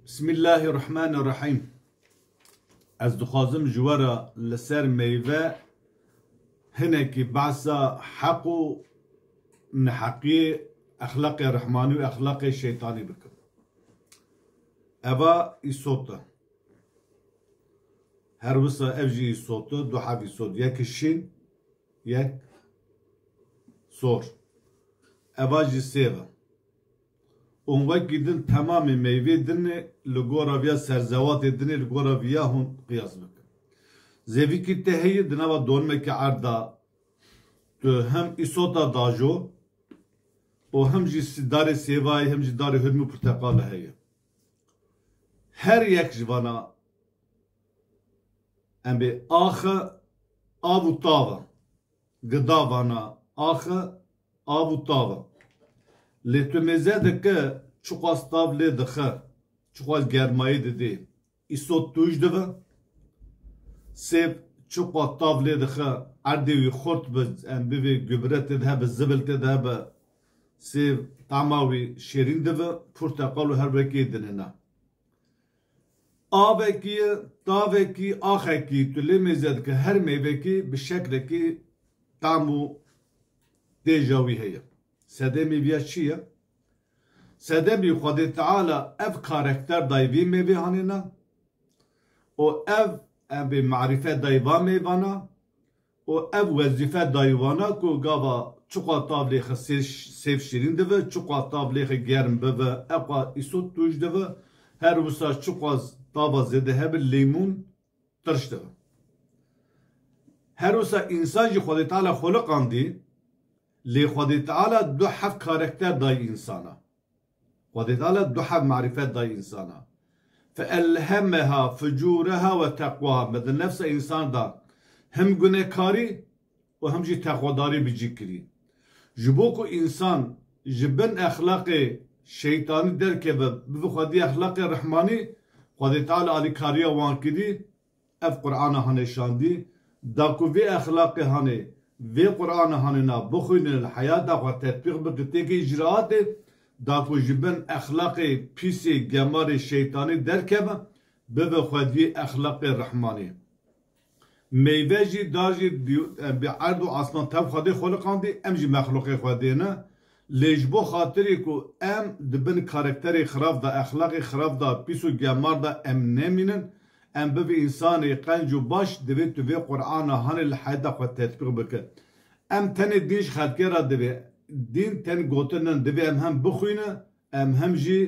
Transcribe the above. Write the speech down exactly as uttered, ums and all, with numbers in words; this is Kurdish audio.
Bismillahirrahmanirrahim. Ez dixwazim ji we re li ser meyve hinekî behsa heq û neheqiyê exlaqê rehmanî û exlaqê şeytanî bikim. Eva îsot e. Her wisa ev jî îsot e, du heb îsot. Yek şîn, yek sor. Eva jî sêv e. Û wekî din temamê meyvê dinê li gora viya serzewatê dinê li gora viya hûn qiyas bikin. Zêvîkî te heye di nava donimekî erda tu hem îsota dajo û hem jî si-, darê sêvayê hem jî darê hurmî û porteqalê heye. Her yek ji vana em bê axe av û tav e. Gidavana axe av û tav e. Lê tu mêze dike çiqas tav lê dixe, çiqas germayî didê, îsot tûj dive. Sêv çiqas tav lê dixe, erdê wî xurt bi, em bivê gubre tê de hebe, zibil tê de hebe, sêv tama wî şêrîn dive, porteqal û her wekê dinêne. Avekî, tavekî, axekî, tu lê mêze dike, her meyvekî bi şeklekî tam û têja wî heye. Sedemê viya çi ye? Sedemî Xwedê Teala ev karakter dayî vê meyvê hanêna û ev, ev bê marîfet dayî va meyvana û ev wezîfe dayî wana ku gava çiqa tav lê xe sê-, sêv şîrîn dive, çiqa tav lê xe germ bive, eqa îsot tûj dive, her wisa çiqa tava zêde hebe lêmûn tirş dive. Her wisa însan jî Xwedê Teala xuliqandî, lê Xwedê Teala du heft karakter dayî însana. Xwedê Teala du heb marîfet dayî însana. Fe elhemeha fucûreha ve teqwaha. Me di nefsa însan da hem gunekarî û hem jî teqwadarî bi cî kirî. Ji bo ku însan ji bin exlaqê şeytanî derkeve, bibe xwedî exlaqê rehmanî, Xwedê Teala alîkariya wan kirî, ev Qur'ana hanê şandî, da ku vê exlaqê hanê, vê Qur'ana hanê na bixwîne, li heyata xwe tetbîq bike, têkê îcraatê, da ku ji bin exlaqê pîsê gemarê şeytanî derkeve, bibe xwediyê exlaqê rehmanî. Meyve jî, dar jî, bi erd û asman tev Xwedê xuliqandî, em jî mexluqê Xwedê ne. Lê ji bo xatirê ku em di bin karakterê xirab de, exlaqê xirab de, pîs û gemar de em nemînin, em bibî însanê qenc û baş, divê tu vê Qur'ana hanê li heyata xwe tetbîq bike. Em tenê dîn ji xelkê re divê, dîn ten gotin nin, divê em hem bixwîne, em hem jî